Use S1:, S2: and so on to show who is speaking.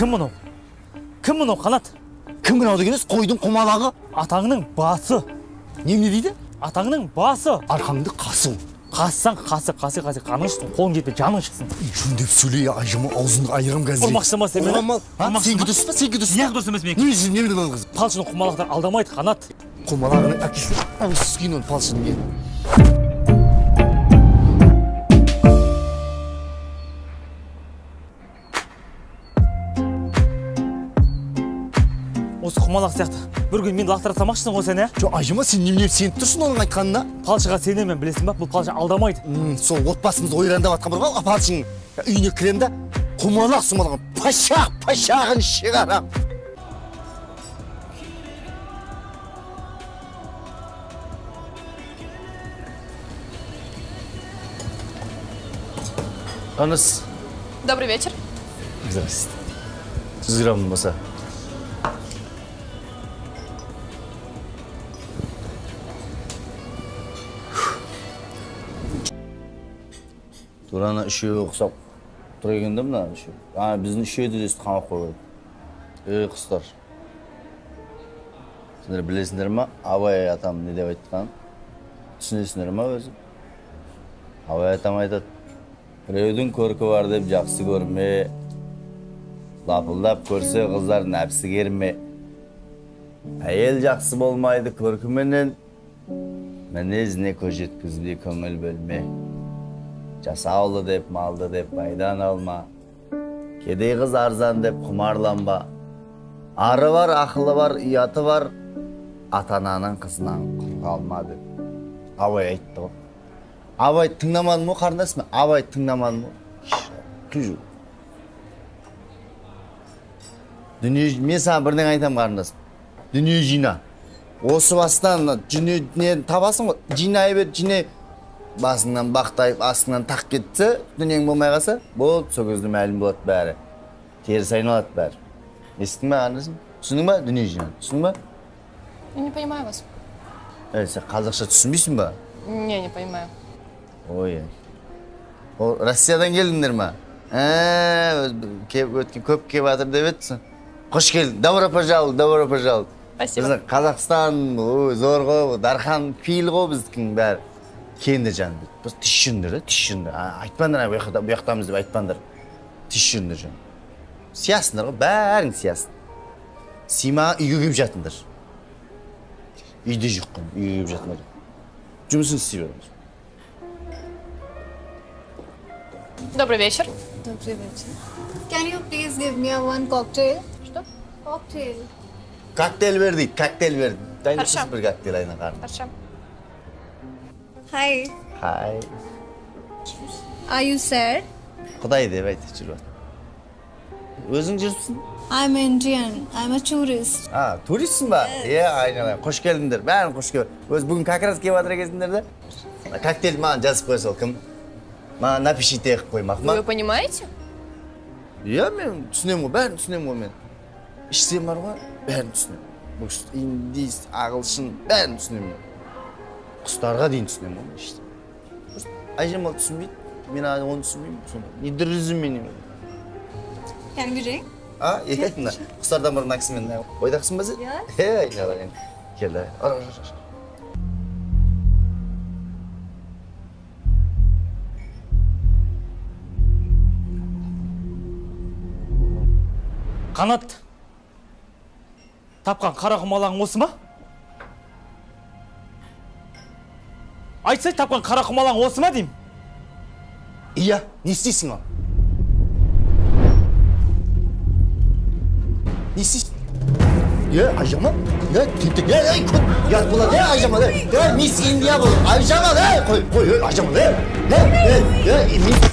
S1: Кім мынау? Кім мынау, Қанат?
S2: Кім мынау дегеніңіз қойдың құмалағы.
S1: Атаңның басы.
S2: Немене дейді?
S1: Атаңның басы.
S2: Арқаңды қасу.
S1: Қассаң қасы, қасы, қасы, қаның шықсын, қолың жетпей, жаның шықсын.
S2: Жөндеп сөйлей, Айжамал, аузыңды айырам қазір.
S1: Ұрмақшы ма сен мені?
S2: Сенікі дұрыс па, сенікі дұрыс па?
S1: Неғып дұрыс емес менікі?
S2: Не, не, не, қыз?
S1: Палшының құмалақтар алдамайды, Қанат.
S2: Құмалағының әкесін аузы түскен оның палшының келді.
S1: Осы құмалақ сияқты бір күн мені лақтыра салмақшысың ғой сен, ә?
S2: Жоқ, Айжамал, сен немене сеніп тұрсың оның айтқанына?
S1: Палшыға сенемін, білесің ба? Бұл палшы алдамайды.
S2: Сол отбасымызды ойрандап жатқан бір ғой, палшының үйіне кірем да, құмалақ сұмалағын пышақ пышағын шығарам.
S3: Таныс.
S4: Добрый вечер.
S3: Здравствуйте. 100 грамм болса. Турана үшеуі ұқсап тұр екен да мына үшеуі. Ана біздің үшеуді де өстіп қамап қойып. Ей, құстар. Сендер білесіңдер ма, Абай атам не деп айтқан? Түсінесіңдер ма өзі? Абай атам айтады: біреудің көркі бар деп жақсы көрме, лапылдап көрсе қыздар нәпсі керме. Әйел жақсы болмайды көркіменен, мінезіне көз жеткізбей көңіл бөлме. Жасаулы деп, малды деп пайдан алма, кедей қыз арзан деп құмарланба. Ары бар, ақылы бар, ұяты бар, ата-ананың қызынан құр қалма деп Абай айтты ғой. Абай тыңдамадың ба, қарындасым? Абай тыңдамадың ба? Түжу. Дүние, мен саған бірдеңе айтамын, қарындасым. Дүние жина. Осы бастан дүние табасың ғой, жинай бер, жинай. Басыңнан бақтайып, астыңнан тақ кетсе, дүниең болмай қалса, болды, сол кезде мәлім болады бәрі. Теріс айналады бәрі. Естің ба, қарындасым? Түсіндің ба? Дүние жина. Түсіндің ба?
S4: Я не понимаю вас.
S3: Сен қазақша түсінбейсің ба?
S4: Не, не понимаю.
S3: Ой, ол Россиядан келдіңдер ма? Өткен көп келіп жатыр деп еді. Қош келдің. Добро пожаловать, добро пожаловать.
S4: Спасибо.
S3: Біздің Қазақстан, ой, зор ғой, дархан пейіл ғой біздікінің бәрі. Келіңдер жаным, біз тіс жүріңдер, тіс жүріңдер. Айтпаңдар, бұяқтамыз деп айтпаңдар. Тіс жүріңдер жаным. Сиясыңдар ғой, бәрің сиясың. Сыймаған үйге келіп жатыңдар. Үйде жоқ қой, үйге келіп жатыңдар. Жұмысын істей беріңіз.
S4: Добрый вечер.
S5: Добрый вечер. Can you please give me a one cocktail?
S4: Что?
S5: Cocktail.
S3: Коктейль бер дейді, коктейль бер.
S4: Хорошо.
S3: Бір коктейль айна қарым.
S4: Хорошо.
S5: Hi.
S3: Hi.
S5: Are you sad?
S3: Құдай деп айтып жүріп. Өзің жүріпсің?
S5: I'm Indian. I'm a tourist.
S3: А, туристсің ба? Е, айналайын. Қош келдіңдер. Бәрін қош келдіңдер. Өз бүгін как раз келіп жатыр екенсіңдер да. Коктейль маған жазып қоя сал, кім? Маған напишите қылып қоймақ ма?
S4: Вы понимаете?
S3: Иә, мен түсінемін ғой, бәрін түсінемін ғой мен. Ішсем бар ғой, бәрін түсінемін. Бұл индис, ағылшын, бәрін түсінемін мен. Құстарға дейін түсінемін ғой мен ішсем. Айжамал түсінбейді, мен оны түсінбеймін. Сонда недоразумение.
S5: Can we drink?
S3: А, иә, мына құстардан бұрын мына кісімен ойдақсың ба сен?
S5: Иә.
S3: Е, айналайын. Кел, ар.
S1: Қанат, тапқан қара құмалағың осы ма? Айтсай, тапқан қара құмалағың осы ма деймін?
S2: Иә, не істейсің ал? Не істейсің? Е, Айжамал, е, тентек, е, ей, көт, ұят болады, е, Айжамал, е, е, мисс Индия бол, Айжамал, е, қой, қой, е, Айжамал, е, е, е, е,